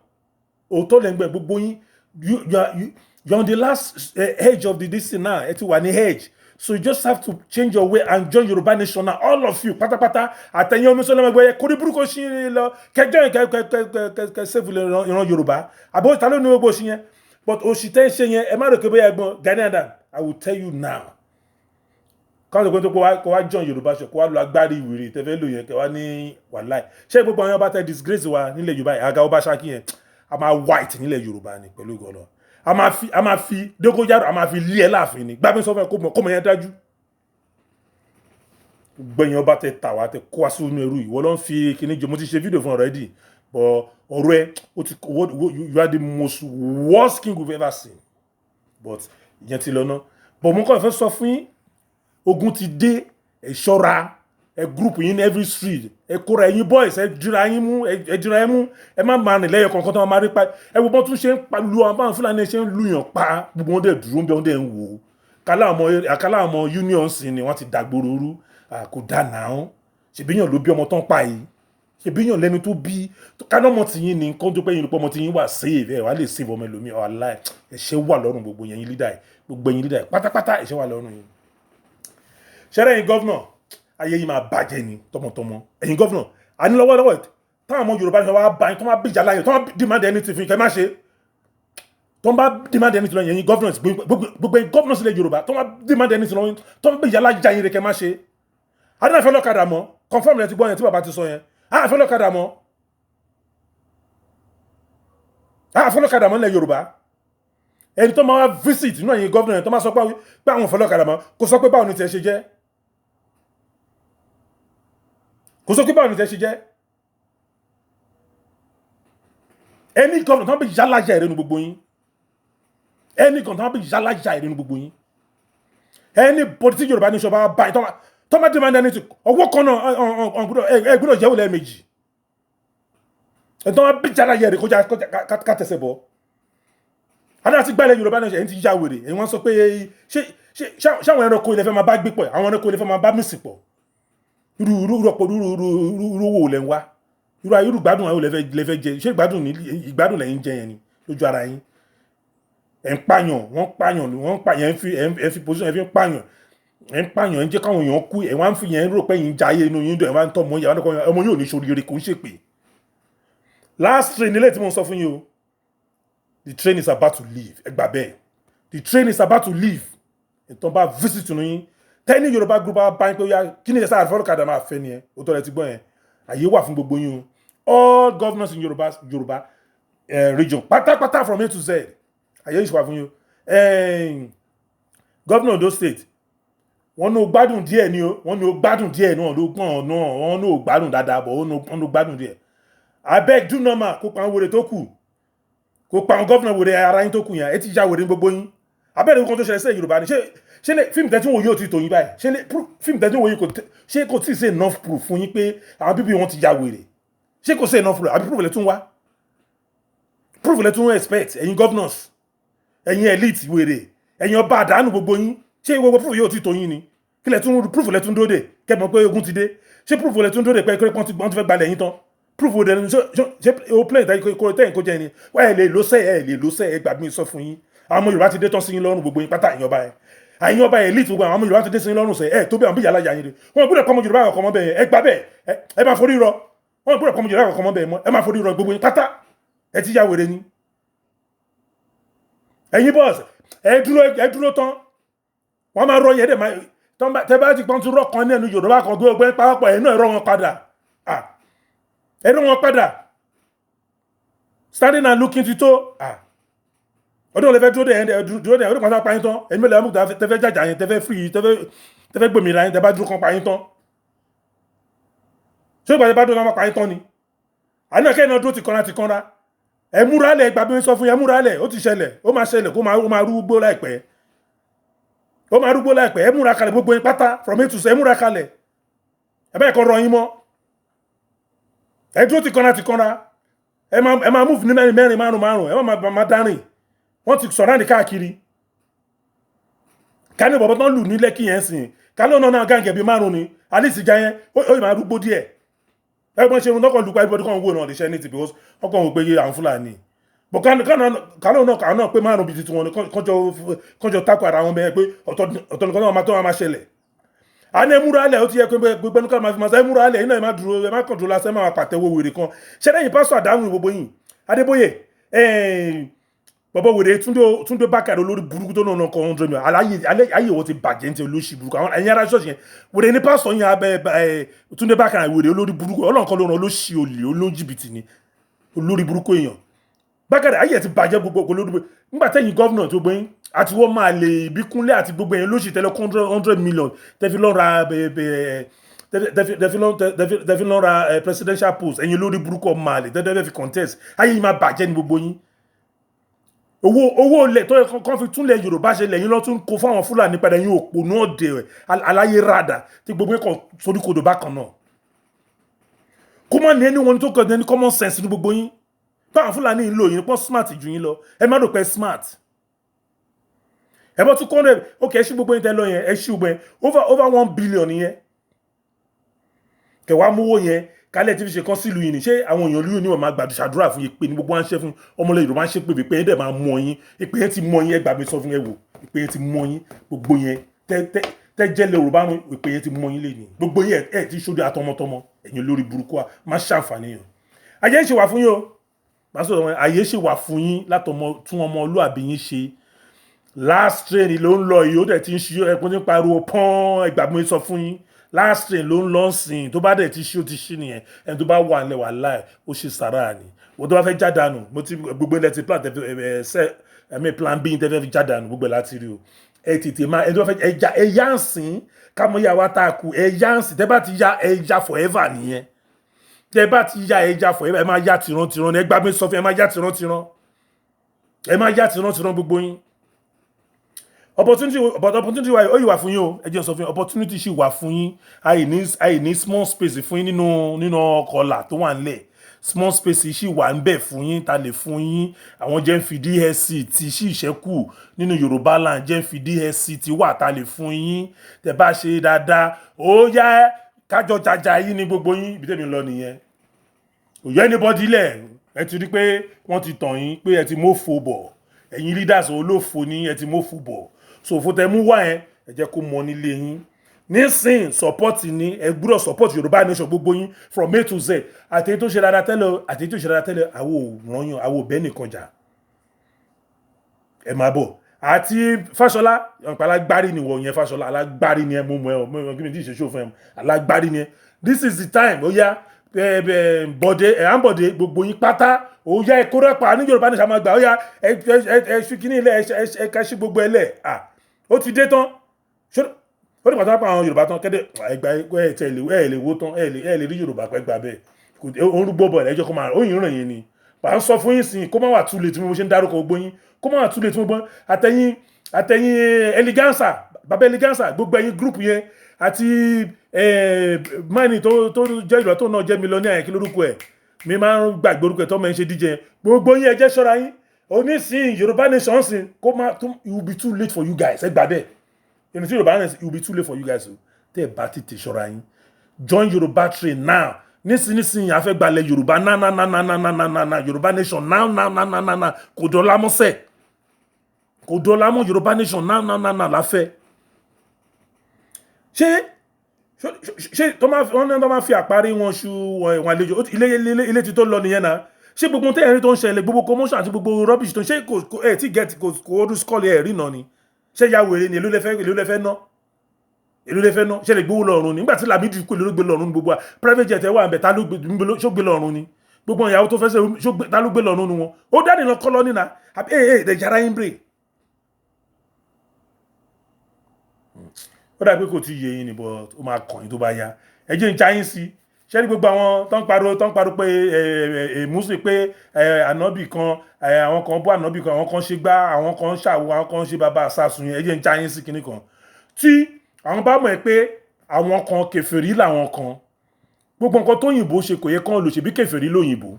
òótọ́ lẹ́ ń gbọ́. Gbogbo yín, you are on the last edge of the this thing now. Ẹ ti wà ní edge, so you just have to change your way and join Yorùbá nation now, all of you pátápátá. Àtẹ̀yìn omi sọlọ́mọ ẹgbẹ́ yẹ kórí burúkú sí lọ kẹjọ yẹn, kẹ kẹ kẹ kẹ kẹ save ìran Yorùbá. Àbọ̀ ta ló ní gbogbo òṣì yẹn? But òṣì tẹ́ ń ṣe yẹn, ẹ má rò pé bóyá ẹ̀gbọ́n Gani Adams. I will tell you now, káwọn tó kó wá join Yorùbá ṣe, kó wá lọ agbárí ìwèrè tẹ́fẹ́ lò yẹn, kẹ wá ní wàláì. Ṣé gbogbo àwọn ọba tẹ disgrace wa nílẹ̀ Yorùbá yìí, àga ọba Ṣakí yẹn, a máa white nílẹ̀ Yorùbá ni pẹ̀lú ìgọ̀lọ́. A máa fi dógójárò, a máa fi lé ẹ láàfin ni. Gbábí sọ fún ẹ kó mọ yẹn dájú. Gbẹ̀yìn ọba tẹ tà wá, tẹ kó wá sínú ẹrú, ìwọ ló ń fi kíní jẹ. Mo ti ṣe fídíò fún already, but ọ̀rọ̀ ẹ ó ti, you are the most worst king we've ever seen, but ìyẹn ti lọ ná. But mo kàn fẹ́ sọ fún yín, ogun ti dé. Ẹ ṣọ́ra, ẹ group yín ní every street, ẹ kóra ẹ̀yin boys, ẹ dira yín mú, ẹ dira yín mú. Ẹ má máa rìn lẹ́yọ kọ̀ọ̀kan tó máa rí pa. Ẹ wo bọ́n tún ṣe ń pa lu àwọn báwọn Fúlàní ṣe ń lùyàn pa. Gbogbo wọn dẹ̀ dúró ń bẹ, wọn dẹ̀ ń wò ó. Kálá àwọn union sì ni wọ́n ti dàgbòrò rú. Kò dà náà. Ṣèbíyàn ló bí ọmọ tán pa yìí, ṣèbíyàn lẹ́nu tó bí káná ọmọ tìyín ni nǹkan tó pẹ́ yín, ọmọ tìyín wà save, ẹ wà lè save ọmọ ẹlòmíì. Ọ̀la ẹ̀ṣẹ̀ wà lọ́rùn gbogbo yẹn leader yìí, gbogbo yẹn leader yìí pátápátá, ẹ̀ṣẹ̀ wà lọ́rùn yín. Ṣẹ́rẹ́ yín governor, ayé yìí máa bàjẹ́ ni tọmọtọmọ. Ẹ̀yin governor, àní lọ́wọ́lọ́wọ́ táwọn ọmọ Yorùbá ní wàá bá yín, tó máa bíjà láyè, tó máa demand anything fún yín, kẹ́ má ṣe. Tó ń bá demand anything lọ́wọ́ yẹn, governors, gbogbo ẹ̀yin governors ilẹ̀ Yorùbá, tó ń bá demand anything lọ́wọ́ yín, tó ń bíjà lájà yín rẹ̀, kẹ́ má ṣe. Adúláfẹ́ lọ́kadà mọ́, confirm rẹ̀ ti gbọ́ yẹn tí bàbá ti sọ yẹn. Àfẹ́ lọ́kadà mọ́, àfẹ́ lọ́kadà mọ́ nílẹ̀ Yorùbá. Ẹni tó máa wá visit inú ẹ̀yin governor yẹn, tó máa sọ pé àwọn òfẹ́ lọ́kadà mọ́, kò sọ pé báwo ni tiẹ̀ ṣe jẹ́, kò sọ pé báwo ni tiẹ̀ ṣe jẹ́. Ẹni governor tó ń bẹ yálàjà ìrẹ́nu gbogbo yín, ẹni governor tó ń bẹ yálàjà ìrẹ́nu gbogbo yín, ẹni bọ́dí tí Yorùbá ní sọ bá báyìí tó máa demand anything, ọwọ́ kan náà ẹ gbọ́dọ̀ jẹ́wọ́ lẹ́ẹ̀mejì. Ẹ̀ tó máa bí yálàjà ìrẹ́ kọjá ká tẹ̀sẹ̀ bọ̀. Adá ti gbálẹ̀ Yorùbá náà, ẹ̀yìn ti ya wèrè. Ẹ̀yìn wọ́n sọ pé ṣé ṣáwọn ẹranko ilẹ̀ fẹ́ máa bá gbé pọ̀, àwọn ẹranko ilẹ̀ fẹ́ máa bá mísì pọ̀. Irú irú ọ̀pọ̀ irú irú irú owó lẹ̀ ń wá? Irú irú ìgbádùn àwọn lẹ fẹ́ jẹ? Ṣé ìgbádùn ní ìgbádùn lẹ́yìn jẹ yẹn ni lójú ara yín? Ẹ̀ ń pààyàn, wọ́n pààyàn, wọ́n pààyàn, ẹ̀ ń fi position, ẹ̀ fi ń pààyàn, ẹ̀ ń pààyàn, ẹ̀ ń jẹ́ káwọn èèyàn kú. Ẹ̀ wá ń fi yẹn rò pé yín jayé, inú yín dùn, ẹ̀ wá ń tọ́ ọmọ yẹn, ọmọ yóò ní sóríire, kò ń ṣèpè. Last train nílé tí mo ń sọ fún yín o, the train is about to leave. Ẹ gbà bẹ́ẹ̀, the train is about to leave. Ìtàn bá visit nù yín, tẹ́ni Yorùbá group bá bá yín pé ó yá, kí ni ẹ sáà fọlọ́kadà máa fẹ́ ni ẹ? Ó tọ́ ẹ ti gbọ́ yẹn. Àyè wà fún gbogbo yín o, all governors in Yorùbá region pátápátá, from A to Z, àyè yìí wà fún yín o. Governor Ondo State, wọ́n ní o gbádùn díẹ̀ ni o, wọ́n ní o gbádùn díẹ̀ ni, wọ́n ló gbọ́n náà, wọ́n ní o gbádùn dáadáa bọ̀, wọ́n ní o gbádùn díẹ̀. Abeg, do normal. Kó pa àwọn wèrè tó kù, kó pa àwọn governor wèrè ara yín tó kù yẹn. Ẹ ti ya wèrè gbogbo yín. Abẹ́rẹ́ nǹkan tó ṣẹlẹ̀ sí Yorùbá ni. Ṣé lè fíìmù tẹ́tí wò yóò ti tò yín báyìí? Ṣé lè fíìmù tẹ́tí wò yìí kò ṣé kò tí ì sí enough proof fún yín pé àwọn bíbí wọn ti ya wèrè? Ṣé kò sí enough proof? Àbí proof lẹ tún wá? Proof lẹ tún expect? Ẹ̀yin governors, ẹ̀yin elite wèrè, ẹ̀yin ọba àdánù gbogbo yín, ṣé gbogbo proof yóò ti tó yín ni? Kí lẹ tún proof lẹ tún dóde kẹ́ mọ̀ pé ogun ti dé? Ṣé proof lẹ tún dóde pé wọ́n ti fẹ́ gbalẹ̀ yín tán? Proof wo dẹni? Ṣé o plane tẹ́yìn kó tẹ́yìn kó jẹ́ ni? Wọ́n ẹ̀ lè ló sẹ́, ẹ̀ lè ló sẹ́. Ẹ gbàgbé sọ fún yín, àwọn ọmọ Yorùbá ti dé tán sí yín lọ́rùn, gbogbo yín pátá. Ẹ̀yin ọba yẹn, àyìn ọba elite, gbogbo àwọn ọmọ Yorùbá ti dé sí yín lọ́rùn sẹ́. Ẹ̀ tó bẹ́ẹ̀, àwọn bí yàrá yà yín rè. Wọ́n gbọ́dọ̀ kọ́ ọmọ Yorùbá ọkọ̀ mọ́ bẹ́ẹ̀. Ẹ gbà bẹ́ẹ̀, ẹ máa forí rọ. Wọ́n gbọ́dọ̀ kọ́ ọmọ Yorùbá ọkọ̀ mọ́ bẹ́ẹ̀ mọ́. Ẹ máa forí rọ gbogbo yín pátá. Ẹ ti ya wèrè ni. Ẹ̀yin boss, ẹ dúró, ẹ dúró tán. Wọ́n máa rọ yẹn dẹ̀ máa tẹ́ bá ti pọ́n tún rọ́ kan ní ẹnu Yorùbá kan gbé ọgbẹ́ pàápàá ẹ̀ náà, ẹ rọ́ wọn padà, ẹ rọ́ wọn padà. Standing and looking ti tó. Ọdún wo lẹ fẹ́ dúró dè ẹ̀ dúró dè? Ọdún kan tó pa yín tán, ẹ̀yin mélòó mú tẹ́fẹ́ jàjà yẹn, tẹ́fẹ́ free, tẹ́fẹ́ gbòmìnira yín, tẹ́ bá dúró kan pa yín tán? Ṣé ìgbà tẹ́ bá dúró kan pa yín tán ni? Àná kẹ́hìn náà dúró ti kanra ti kanra. Ẹ múra lẹ̀, gbà bí wọ́n sọ fún yẹn, múra lẹ̀. Ó ti ṣẹlẹ̀, ó máa ṣẹlẹ̀, kó máa rúgbó láìpẹ́, ó máa rúgbó láìpẹ́. Ẹ múra kalẹ̀, gbogbo yín pátá, from A to Z. Ẹ múra kalẹ̀, ẹ bẹ́ẹ̀ kọ́ rọ yín mọ́. Ẹ dúró ti kanra ti kanra. Ẹ máa move ní mẹ́rin mẹ́rin, márùn márùn. Ẹ má máa dárìn. Wọ́n ti sọ̀rọ̀ ní káàkiri. Ká ní bọ̀bọ̀ tán lù ní Lẹ́kì yẹn sìn, ká lóun náà gang bíi márùn ni alice ìjà yẹn, ó yìí máa rúgbó díẹ̀. Ẹ bọ́n ṣe irun tọkàn lù pa, everybody kàn ń wò náà lè ṣe anything because ọkàn wò pé àwọn Fúlàní bọ̀. Kánò náà àwọn náà pé márùn bíi tuntun wọn ni kọjọ tako ara wọn bẹ́ẹ̀ pé ọ̀tọ̀ nìkan náà máa tó máa ṣẹlẹ̀. A ní ẹ múra lẹ̀. Ó ti yẹ pé gbogbo ẹnu ká máa fi máa sọ, ẹ múra lẹ̀. Iná ẹ má dúró, ẹ má kàn dúró lásán, ẹ má máa pàtẹ́wọ́ wèrè kan. Ṣẹlẹ́yìn pásítọ̀ àdáhùn gbogbo yìí, Adébóyè, bọ̀bọ̀ wèrè, Túndé Bákàrẹ̀, olórí burúkú tó náà kọ 100 million. Aláyé wo ti bàjẹ́ ní ti olóṣì burúkú. Àwọn ẹ̀yin ará ṣọ́ọ̀ṣì yẹn, wèrè ní pásítọ̀ yẹn abẹ́ Túndé Bákàrẹ̀, wèrè, olórí burúkú. Ọlọ́run kan ló ràn, olóṣì, olè, olójìbìtì ni, olórí burúkú èèyàn. Bákàrẹ̀, ayé ẹ̀ ti bàjẹ́ gbogbo olórí burúkú. Nígbà tẹ́yìn governor tó gbẹ́yìn àti wọ́n máa lè Ìbíkúnlé àti gbogbo èèyàn lóṣì tẹ́lẹ̀ 100 million tẹ́fi lọ́n ra presidential post. Ẹ̀yin olórí burúkú, ọmọ àlè, tẹ́lẹ̀ fi contest, ayé yìí máa bàjẹ́ ní gbogbo yín. Owó ilẹ̀ tó yẹ kán fi túnlẹ̀ Yorùbá ṣe lẹ́yìn lọ́tún kó fáwọn Fúlàní padà. Yín òpònú ọ̀dẹ̀ aláyé ràdà tí gbogbo yín kan soríkodò bákan náà. Kó má ní ẹni wọn tó kàn ní common sense ní gbogbo yín. Báwọn Fúlàní ń lò yín pọ́n smart ju yín lọ, ẹ má rò pé smart. Ẹ bọ́ tún kọ́ rẹ̀. Ok, ẹ ṣí gbogbo yín tẹ́ lọ yẹn, ẹ ṣí gbogbo yẹn, over 1 billion yẹn kẹwàá mówó yẹn kálẹ̀ tí fi ṣe kán sílùú yìí ni. Ṣé àwọn èèyàn lóyún ní wọn máa gbàdúrà ṣàdúrà fún yín pé ní gbogbo wọn ṣe fún ọmọlẹ Yorùbá ń ṣe pé pé yẹn dẹ̀ máa mọ yín, ìpè yẹn ti mọ yín? Ẹ gbà mí sọ fún yẹn wò, ìpè yẹn ti mọ yín. Gbogbo yẹn tẹ jẹ́lẹ̀ Yorùbá rún, ìpè yẹn ti mọ yín lè ní gbogbo yẹn. Ẹ ti ṣojú àtọmọtọmọ. Ẹ̀yin lórí burúkú wa má ṣàǹfààní yẹn. Ayé ń ṣe wà fún yín o, pásítọ̀ wọn, ayé ṣe wà fún yín látọmọ tún ọmọlúàbí yín ṣe. Last train ló ń lọ yìí, ó dẹ̀ ti ń ṣí ẹkún ní pariwo pọ́n. Ẹgbàá mi sọ fún yín, last train ló ń lọ sìn. Tó bá dẹ̀ ti ṣí, ó ti ṣí nìyẹn. Ẹni tó bá wà nílẹ̀ wà láì ó ṣe sàrà ni. Wọ́n tó bá fẹ́ jádànù, mo ti gbogbo ilẹ̀ ti plan ẹ ṣe ẹ̀mí plan B tẹ́fẹ́ fi jádànù, gbogbo ẹ̀ láti rí o. Ẹ tètè máa ẹni tó bá fẹ́ ẹja, ẹ yá ń sìn kámọ́ yà wá tá a kú. Ẹ yá ń sìn. Tẹ́ bá ti ya, ẹ ya forever nìyẹn. Tẹ́ bá ti ya, ẹ ya forever. Ẹ máa ya tìrantìran. Ẹ gbá mi sọ fún ẹ, máa ya tìrantìran, ẹ máa ya tìrantìran gbogbo yín. Opportunity, but opportunity wa ó yìí wà fún yín o. Ẹ jẹ́ n sọ fún yín, opportunity ṣì wà fún yín. Àì ní small space fún yín nínú ọkọ̀ ọ̀la tó wà nílẹ̀. Small space ṣì wà ń bẹ̀ fún yín, ta lè fún yín. Àwọn jẹ́ ń fi DSC ti ṣì ṣẹ́kù nínú Yorùbá land, jẹ́ ń fi DSC ti wà, ta lè fún yín tẹ́ bá ṣe dáadáa. Ó yá, kájọ jàjà yín ní gbogbo yín. Ibi tẹ́mi lọ nìyẹn. Kò yọ anybody lẹ̀. Ẹ ti rí pé wọ́n ti tàn yín pé ẹ ti mófo bọ̀. Ẹ̀yin leaders olófo ní, ẹ ti mófo bọ̀. Sòfò tẹ mú wá yẹn, ẹ jẹ́ kó mọ nílé yín nísìn. Support ni ẹ gbúdọ̀ support Yorùbá nation, gbogbo yín, from A to Z. Àti èyí tó ṣe dáadáa tẹ́lẹ̀, àti èyí tó ṣe dáadáa tẹ́lẹ̀, àwọn ò rányàn, àwọn ò bẹ́ẹ̀ nìkan jà. Ẹ máa bọ̀. Àti Fáṣọlá ọ̀pọ̀, alágbárí ni wọ̀ yẹn. Fáṣọlá, alágbárí ni ẹ. Mú ẹ mú kí mi tí ì ṣe ṣó fún ẹ. Alágbárí ni ẹ. This is the time. Ó yá, Bọ̀dé ẹ̀ à ń Bọ̀dé, gbogbo yín pátá, ó yá, ẹ kórè pa ní Yorùbá ní sàmàgbà. Ó yá, ẹ ẹ ẹ ṣí kíní ilẹ̀, ẹ ẹ ká ṣí gbogbo ẹ lẹ̀. À ó ti dé tán. Ó ní pàtàkì àwọn Yorùbá tán kẹ́dẹ̀ ẹgbà ẹ tẹ ẹ lè wó tán, ẹ lè rí Yorùbá pẹ́ gbà bẹ́ẹ̀. Ó ń rúgbó bọ̀ ẹ̀jẹ̀ kó máa ó yìn ràn yín ni. À ń sọ fún yín sìn, kó má wà too late. Tí mo ṣe ń dárúkọ gbogbo yín, kó má wà too late. Tí mo gbọ́ àtẹ̀yìn eleganza, bàbá eleganza, gbogbo ẹ̀yin group yẹn àti mine tó jẹ́ ìlú tó náà jẹ́ millionaire yẹn, kí lórúkọ ẹ̀? Mi máa ń gbàgbé orúkọ ẹ̀ tó máa ń ṣe díje. Gbogbo yín, ẹ jẹ́ ṣọ́ra yín. Onísìn Yorùbá nation sìn, kó má tó, it will be too late for you guys. Ẹ gbà bẹ́ẹ̀. Ìrìn tí Yorùbá nation, it will be too late for you guys o, tẹ́ ẹ bá tètè ṣọ́ra yín. Join Yorùbá train now. Nísinsìnyí, a fẹ́ gbalẹ̀ Yorùbá náà náà náà náà náà náà náà. Yorùbá nation now now now now now now. Kò dọ́là mọ́sẹ̀, kò dọ́là mọ́. Yorùbá nation now now now now la fẹ́. Ṣé tó máa wọ́n ní tó máa fi àparí wọn ṣu wọn àlejò ilé ilé ilé ti tó lọ nìyẹn náà? Ṣé gbogbo tẹ́ ẹ̀rí tó ń ṣẹlẹ̀, gbogbo commotion àti gbogbo rubbish tó ń ṣe, kò ẹ̀ tí get kò ọdún skull ẹ̀ rí náà ni? Ṣé ya wèrè ni? Èló lẹ fẹ́ ná? Èló lẹ fẹ́ ná? Ṣé lè gbówó lọ́rùn ni? Nígbà tí Lamidi kú, èló ló gbé lọ́rùn ní? Gbogbo wa, private jet ẹ̀ wà ń bẹ̀, ta ló gbé? Ṣó gbé lọ́rùn ni? Gbogbo ìyàwó tó fẹ́ ṣe, ta ló gbé lọ nínú wọn? Ó dáni lọ kọ́ lọ nínà àbí ẹ̀ ẹ̀ jara yín brain. Ó dàbí pé kò tí ì yé yín ni, but ó máa kàn yín tó bá yá. Ẹ jẹ́ ń já yín sí. Ṣé ní gbogbo àwọn tó ń pariwo pé ẹ ẹ ẹ Muslim, pé ẹ ànábì kan, ẹ àwọn kan bú ànábì kan, àwọn kan ṣe gbá, àwọn kan ṣàwo, àwọn kan ṣe bàbá àsásùn yẹn, ẹ jẹ́ ń já yín sí kinní kan. Tí àwọn bá mọ̀ ẹ́ pé àwọn kan kèfèrí làwọn kan, gbogbo nǹkan tó òyìnbó ṣe kò yẹ kán lò. Ṣe bí kèfèrí lóyìnbó,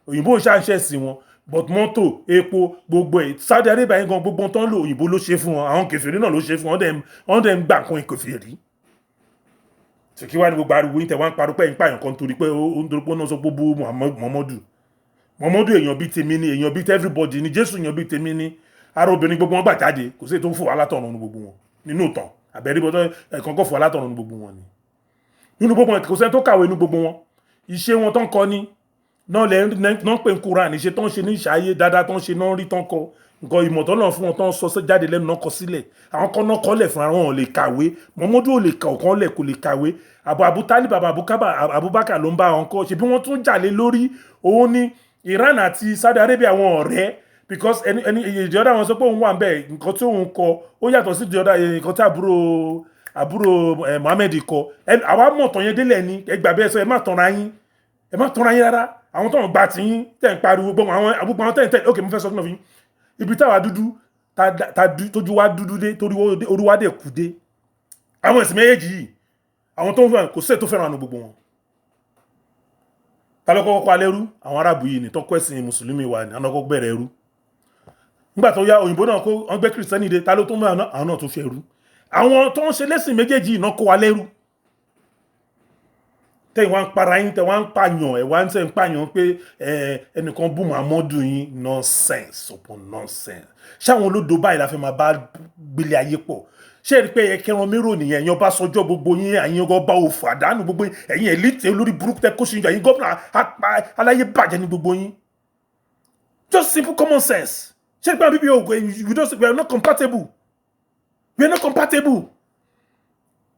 òyìnbó ṣàǹṣẹ̀ sí wọn, but mọ́tò, epo, gbogbo ẹ̀, Saudi Arabia yẹn gan, gbogbo tó ń lò, òyìnbó ló ṣe fún wọn, àwọn kèfèrí náà ló ṣe fún wọn. Wọ́n dẹ̀ ń gbà nǹkan kèfèrí tí kí wá ní gbogbo ariwo yín tẹ̀ wá ń parọ́ pé ẹ̀ ń pààyàn kan torí pé ó ń torí pé ó náà sọ pé bú Muhammadu. Muhammadu èèyàn bíi tèmi ni, èèyàn bíi everybody ni. Jésù èèyàn bíi tèmi ni. Ara obìnrin gbogbo wọn gbà jáde. Kò sí èyí tó ń fò wá látọ̀run ní gbogbo wọn nínú ìtàn àbẹ̀rí bọ́tọ́ ẹ̀kan kò fò wá látọ̀run ní gbogbo wọn ni. Nínú gbogbo wọn, kò sẹ́ni tó kàwé nínú gbogbo wọn. Iṣẹ́ wọn tó ń kọ ní náà lẹ́ náà ń pè ní Quran. Iṣẹ́ tó ń ṣe ní ìṣàyè dáadáa tó ń ṣe náà rí tó ń kọ nǹkan ìmọ̀ tó náà fún wọn tó ń sọ jáde lẹ́nu náà kọ sílẹ̀. Àwọn kan náà kọ́lẹ̀ fún àwọn ò lè kàwé. Muhammadu ò lè kà ọ̀kan lẹ̀, kò lè kàwé. Abu Talib, bàbá Abubakar ló ń bá wọn kọ́. Ṣebí wọ́n tún jà lé lórí òun ní Iran àti Saudi Arabia, àwọn ọ̀rẹ́, because ẹni the other wọn sọ pé òun wà ń bẹ̀. Nǹkan tí òun kọ ó yàtọ̀ sí the other nǹkan tí àbúrò Muhammed kọ. Àwa mọ̀ tán yẹn délẹ̀ ni. Ẹ gbà bẹ́ẹ̀ sọ. Ẹ má tanra yín, ẹ má tanra yín rárá. Àwọn tó ń gba tiyín tẹ̀ ń pariwo, gbogbo àwọn àbúgbò àwọn tẹ̀ ń tẹ̀. Ok, mo fẹ́ sọ fún yín ibi táwa dúdú ta tójú wa dúdú dé, torí orí wa dẹ̀ kú dé. Àwọn ẹ̀sìn méjèèjì yìí, àwọn tó ń fẹ́ràn, kò sí èyí tó fẹ́ràn àánú gbogbo wọn. Ta ló kọ́kọ́ pa lẹ́rú? Àwọn arábù yìí ní tọ́kọ́ ẹ̀sìn mùsùlùmí wa ní àwọn kọ́kọ́ bẹ̀rẹ̀ ẹrú. Nígbà tó yá, òyìnbó náà kó wọ́n gbé kìrìsìtẹ́nì dé. Ta ló tó mú àwọn náà tó fi ẹrú? Àwọn tó ń ṣe lẹ́sìn méjèèjì náà kó wa lẹ́rú. Tẹ́yìn wá ń para yín, tẹ́ wá ń pààyàn, ẹ̀ wá ń tẹ́ ń pààyàn pé ẹnìkan bú Muhammadu yín. Nonsense upon nonsense. Ṣé àwọn olódo báyìí la fẹ́ máa bá gbélé ayé pọ̀? Ṣé ẹ rí pé ẹ kẹran mérò nìyẹn? Ẹ̀yin ọba sọjọ́ gbogbo yín, ẹ̀yin ọba òfò àdánù gbogbo yín, ẹ̀yin elite olórí burúkú tẹ kó ṣe, ẹ̀yin gómìnà aláyé bàjẹ́ ní gbogbo yín. Just simple common sense. Ṣé ẹ rí pé àwọn bíbí ògùn, we are not compatible, we are not compatible.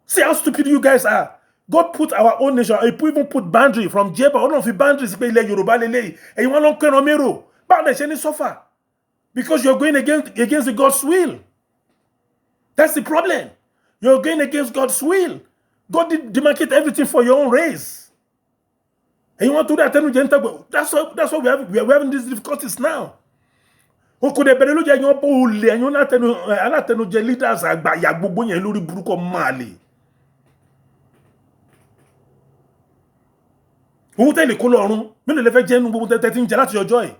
See how stupid you guys are. God put our own nation, he even put boundary from Jeba. Ọlọ́run fi boundary sí pé ilẹ̀ Yorùbá lélẹ́yìí. Ẹ̀yin wọn ló ń kẹ́ran mérò. Báwo lè ṣe ní suffer? Because you're going against the God's will. That's the problem. You're going against God's will. God did demarcate everything for your own race. Ẹ̀yin wọn torí àtẹnujẹ ń tẹ́gbẹ̀. That's why we are having these difficulties now. O kò dẹ̀ bẹ̀rẹ̀ lójú ẹ̀yin ọ̀pọ̀ olè, ẹ̀yin alátẹnujẹ leaders àgbàyà gbogbo yẹn lórí burúkú máa lè. Owó tẹ́lẹ̀ kó lọ́rùn mélòó lè fẹ́ jẹ́ inú gbogbo tẹ́tẹ́ tí ń jẹ láti ọjọ́ ẹ̀.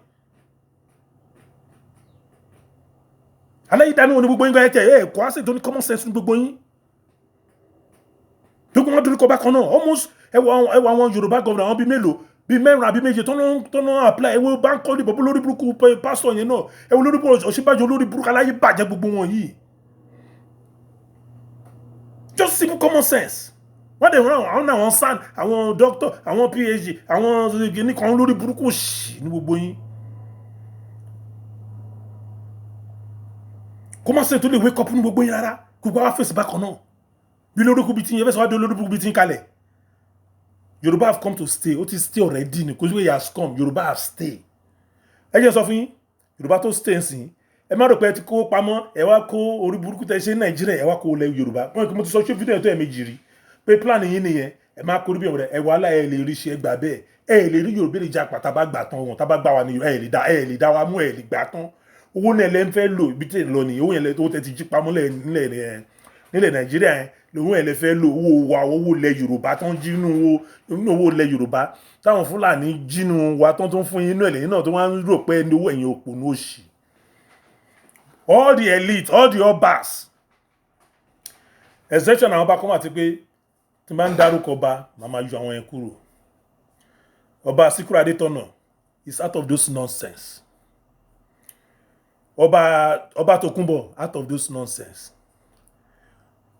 Alẹ́ yìí dánú ní gbogbo yín gan ẹ̀ tẹ̀ ẹ̀ kọ́ àṣẹ tó ní common sense ní gbogbo yín. Gbogbo wọn dorí kọ bákan náà almost. Ẹ wọ àwọn Yorùbá governor, àwọn bíi mélòó, bíi mẹ́rin àbí méje tó ń apply. Ẹ wo Bánkọ́lé bọ̀bọ̀ lórí burúkú pásítọ̀ yẹn náà. Ẹ wo lórí burúkú Ọ̀ṣínbàjò, lórí burúkú aláyé bàjẹ́ gbogbo wọn yìí. Just simple common sense. Wọ́n dẹ̀ rán àwọn náà, àwọn SAN, àwọn doctor, àwọn PhD, àwọn kìnnìkan lórí burúkú ṣì ní gbogbo yín. Kó má ṣe tó lè wake up ní gbogbo yín rárá. Gbogbo wa fèsì bákan náà bí lórí kú bí tí yẹn fẹ́ sọ wá dé olórí burúkú bí tí ń kalẹ̀. Yorùbá have come to stay. Ó ti stay already ni. Kò sí pé he has come. Yorùbá have stay. Ẹ jẹ́ sọ fún yín, Yorùbá tó stay ń sìn, ẹ má rò pé ẹ ti kó pamọ́, ẹ wá kó orí burúkú tẹ ṣe ní Nàìjíríà, ẹ wá kó lẹ Yorùbá wọn. Kò mo ti sọ ṣé fídíò tó ẹ méjì rí pé plan yín nìyẹn. Ẹ má kó rí bí ọ̀rẹ́ ẹ wàhálà ẹ lè rí ṣe. Ẹ gbà bẹ́ẹ̀, ẹ lè rí Yorùbá lè jà pàtà bá gbà tán wọn tá bá gbà wà ní ẹ lè dá wa mú, ẹ lè gbà tán. Owó náà lẹ́ ń fẹ́ lò. Ibi tí ẹ lọ nìyẹn. Owó yẹn tó tẹ ti jí pamọ́ nílẹ̀ Nàìjíríà yẹn lòun ẹ̀ lè fẹ́ lò. Owó wa, owó ilẹ̀ Yorùbá tó ń jí inú owó ilẹ̀ Yorùbá táwọn Fúlàní jínú wa tó ń fún yín inú ẹ̀ lẹ́yìn náà tó wá ń rò pé ní owó ẹ̀yìn òpònú òṣì. All the elite, all the obas, exception àwọn ọba kan wà tí pé tí n bá ń dárúkọ ọba, màá máa yọ àwọn yẹn kúrò. Ọba Síkírù Adétọ̀nà is out of those nonsense. Ọba Tókunbọ̀, out of those nonsense.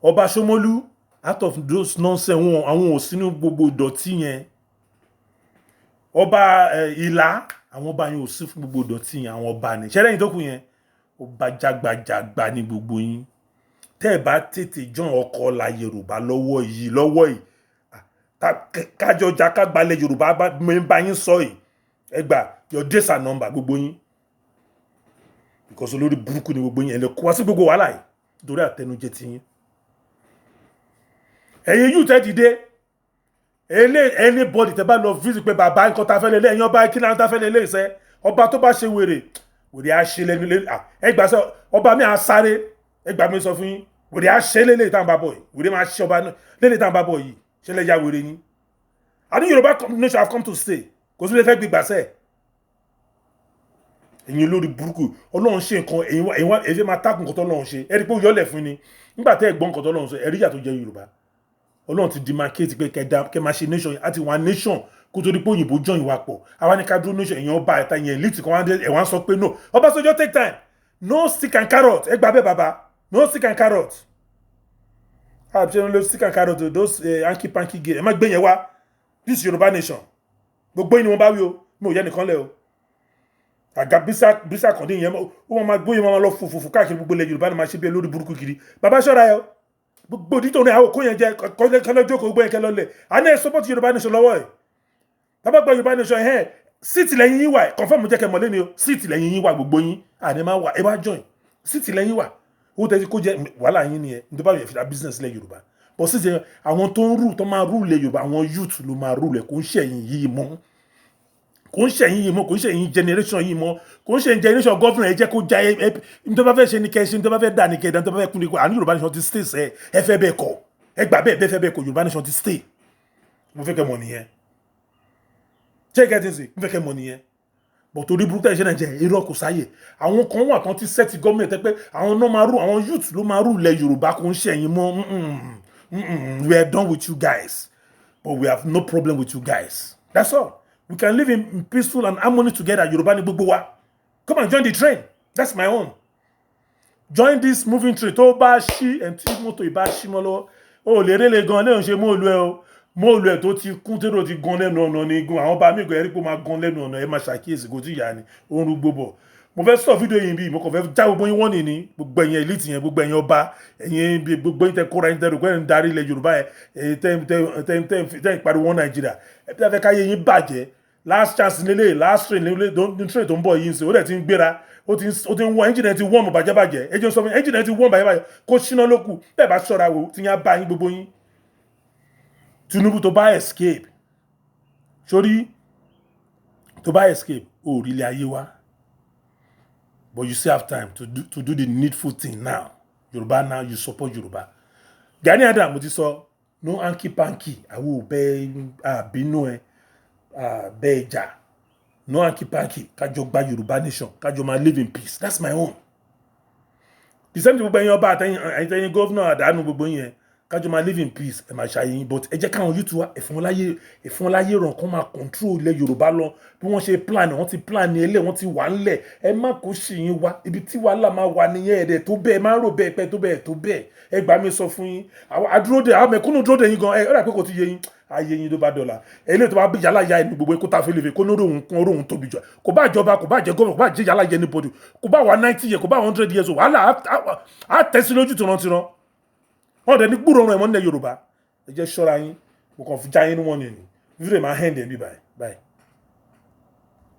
Ọba Ṣómólú, out of those nonsense. Wọn àwọn ò sínú gbogbo ìdọ̀tí yẹn. Ọba Ìlá, àwọn ọba yẹn ò sí fún gbogbo ìdọ̀tí yẹn. Àwọn ọba ní ṣẹlẹ́yìn tó kù yẹn, ọba jágbajàgba ní gbogbo yín. Tẹ́ ẹ̀ bá tètè jọ̀n ọkọ̀ la Yorùbá lọ́wọ́ yìí, lọ́wọ́ yìí, kájọjà kágbalẹ̀ Yorùbá bá yín sọ yìí. Ẹ gbà, your days are number, gbogbo yín, because olórí burúkú ni gbogbo yín. Ẹ lè kó wá sí gbogbo wàhálà yìí nítorí àtẹnujẹ ti yín. Ẹ̀yin youth, ẹ dìde. Anybody tẹ bá lọ visit pé bàbá, nǹkan tá a fẹ́ lélẹ̀, ẹ̀yin ọba, kí náà tá a fẹ́ lélẹ̀ iṣẹ́ ọba tó bá ṣe wèrè, wèrè á ṣe lẹ́nu lé. Ẹ gbà sọ, ọba mi à sáré. Ẹ gbà mí sọ fún yín, wèrè á ṣe lélẹ̀ tá à ń bá bọ̀ yìí. Wèrè máa ṣe ọba náà lélẹ̀ tá à ń bá bọ̀ yìí. Ṣe lẹ́ ya wèrè ni? Àní Yorùbá nation have come to stay. Kò sí lè fẹ́ gbígbà sẹ́ẹ̀. Ẹ̀yin olórí burúkú, Ọlọ́run ṣe nǹkan, ẹ̀yin wá ẹ fẹ́ máa tákùn nǹkan tó Ọlọ́run ṣe. Ẹ rí i pé ó yọlẹ̀ fún ni nígbà tẹ́ ẹ gbọ́ nǹkan tó Ọlọ́run ṣe. Ẹ rí ìyà tó jẹ Yorùbá. Ọlọ́run ti demarcate pé kẹ́ máa ṣe nation àti one nation kó tó di pé òyìnbó join wa pọ̀. Àwa ní ká dúró nation. Èèyàn ọba ẹ̀ta yẹn elite kan wá dé, ẹ̀ wá ń sọ pé no. Ọbásanjọ́, take time. No stick and carrot. Ẹ gbà bẹ́ẹ̀, bàbá, no stick and carrot. Àbíṣe ń lo stick and carrot, those hanky panky game, ẹ má gbé yẹn wá. This Yorùbá nation, gbogbo yín ni wọ́n bá wí o. Mi ò yẹ nìkan lẹ o. Àga bísà bísà kàndé yẹn, ó máa gbóyè, máa lọ fòfòfò káàkiri gbogbo ilẹ̀ Yorùbá ni máa ṣe bí olórí burúkú kiri. Bàbá, ṣọ́ra ẹ o. Gbogbo òdìtò ní àwọn òkú yẹn jẹ kọlẹ jókòó, gbogbo yẹn kẹlọ lẹ. Àná ẹ support Yorùbá nation lọ́wọ́ ẹ. Bàbá gba Yorùbá nation ẹ, seat lẹ́yìn yín wà. Confirm, jẹ́ kẹ́ mọ̀ lẹ́ni o, seat lẹ́yìn yín wà. Gbogbo yín àní máa wà, ẹ bá join, seat lẹ́yìn wà. Owó tẹ́tí kó jẹ́ wàhálà yín nìyẹn. Nítorí báyọ̀ fi ra business lẹ̀ Yorùbá bọ́ seat yẹn, àwọn tó ń rule, tó máa rule lẹ̀ Yorùbá, àwọn youth ló máa rule ẹ̀. Kò ń ṣẹ̀yìn yìí mọ́, kò ń ṣẹ̀yìn yìí mọ́, kò ń ṣẹ̀yìn generation yìí mọ́, kò ń ṣẹ̀yìn generation governor. Ẹ jẹ́ kó já ẹ. Nítorí bá fẹ́ ṣe ni kẹ́ ṣe, nítorí bá fẹ́ dà ní kẹ́ dà, nítorí bá fẹ́ kú ní kú. Àní Yorùbá nation ti stay sẹ́. Ẹ fẹ́ bẹ́ẹ̀ kọ́, ẹ gbà bẹ́ẹ̀, bẹ́ẹ̀ fẹ́ bẹ́ẹ̀ kọ́, Yorùbá nation ti stay. Mo fẹ́ kẹ́ mọ̀ nìyẹn. Ṣé kẹ́ ti sìn? Mo fẹ́ kẹ́ mọ̀ nìyẹn. But torí burúkú ẹ̀ ṣe náà jẹ́ irọ́, kò sáyè. Àwọn kan wà kan ti set gọ́ọ̀mẹ̀ntì pé àwọn náà máa rule, àwọn youth ló máa rule lẹ̀ Yorùbá. Kò ń ṣẹ̀yìn mọ́. We are done with you guys, but we have no problem with you guys. That's all. We can live in peaceful and harmony together. Yorùbá ní gbogbo wa. Come and join the train. That's my own. Join this moving train. Tó bá ṣí ẹ̀, tí mọ́tò ìbá ṣí mọ́ lọ́wọ́, o lè rélé gan léun ṣe mọ́ọ̀lù ẹ o. Mọ́ọ̀lù ẹ̀ tó ti kún, tèrò ti gan lẹ́nu ọ̀nà ní gun àwọn bá mi gan. Ẹ̀rí pé ó máa gan lẹ́nu ọ̀nà. Ẹ máa ṣàkíyèsí, kò tí ìyá ni ó ń rúgbó bọ̀. Mo fẹ́ sọ fídíò yìí bí mo kàn fẹ́ já gbogbo yín wọ́n ní gbogbo ẹ̀yin elite yẹn, gbogbo ẹ̀yin ọba, ẹ̀yin gbogbo yín tẹ kóra yín, tẹ rò pé ẹ̀ ń darí ilẹ̀ Yorùbá yẹn, tẹ́ tẹ́ tẹ́ tẹ́ ń pariwo wọn Nàìjíríà. Ẹ bí wọ́n fẹ́ káyé yín bàjẹ́, last chance nílé, last train nílé, train tó ń bọ̀ yìí ń sè, ó dẹ̀ ti ń gbéra, ó ti ń wọ́n, engine ti wọ́n bàjẹ́bàjẹ́. Ẹ jẹ́ sọ fún engine ti wọ́n bàjẹ́bàjẹ́, kó ṣíná lókù. Bẹ́ẹ̀ bá ṣọ́ra wò tí yẹn á bá yín, gbogbo yín. Tinubu, tó bá escape sórí, tó bá escape, ó rí ilé ayé wa. But you still have time to do the needful thing now. Yorùbá now, you support Yorùbá. Gani Adams, mo ti sọ, no hanky panky. Àwọn ò bẹ àbínú ẹ bẹ́ẹ̀ jà. No hanky panky. Kájọ gba Yorùbá nation, kájọ máa live in peace. That's my own. The same thing, gbogbo ẹ̀yin ọba àtẹ̀yin àtẹ̀yin governor àdánù, gbogbo yẹn, kájọ máa live in peace. Ẹ máa ṣàyẹ̀yìn, but ẹ jẹ́ káwọn youth wa, ẹ̀fọn láyé ràn kán máa control ilẹ̀ Yorùbá lọ bí wọ́n ṣe plan. Wọ́n ti plan ẹlẹ́, wọ́n ti wà ńlẹ̀. Ẹ má kó sì yín wá ibi tí wàhálà máa wà nìyẹn. Ẹ̀dẹ̀ tó bẹ́ẹ̀ máa ń rò bẹ́ẹ̀ pẹ́ tó bẹ́ẹ̀ tó bẹ́ẹ̀. Ẹ gbà mí sọ fún yín, àwọn adúródè, àwọn mẹ̀kúnnù dúró dè yín gan. Ẹ ó dà pé kò ti yé yín, ayé yín tó bá dọ̀là. Eléyìí tó bá bí yálà ya ẹnu gbogbo kó ta fẹlẹ́fẹ́, kó lórí òun kún orí òun tóbi jù, kò bá jọba, kò bá jẹ gómìnà, kò bá jẹ yálà yẹ anybody, kò bá wà 90 years, kò bá 100 years, wàhálà á tẹ̀sí lójú tìrantìran. Wọn dẹ̀ ní gbúròó ọ̀run ẹ̀mọ́ nílẹ̀ Yorùbá. Ẹ jẹ́ ṣọ́ra yín. Mo kàn fi já yín ní wọ́n nìyí. Fídíò máa hẹ́ǹdẹ̀ bí báyìí báyìí.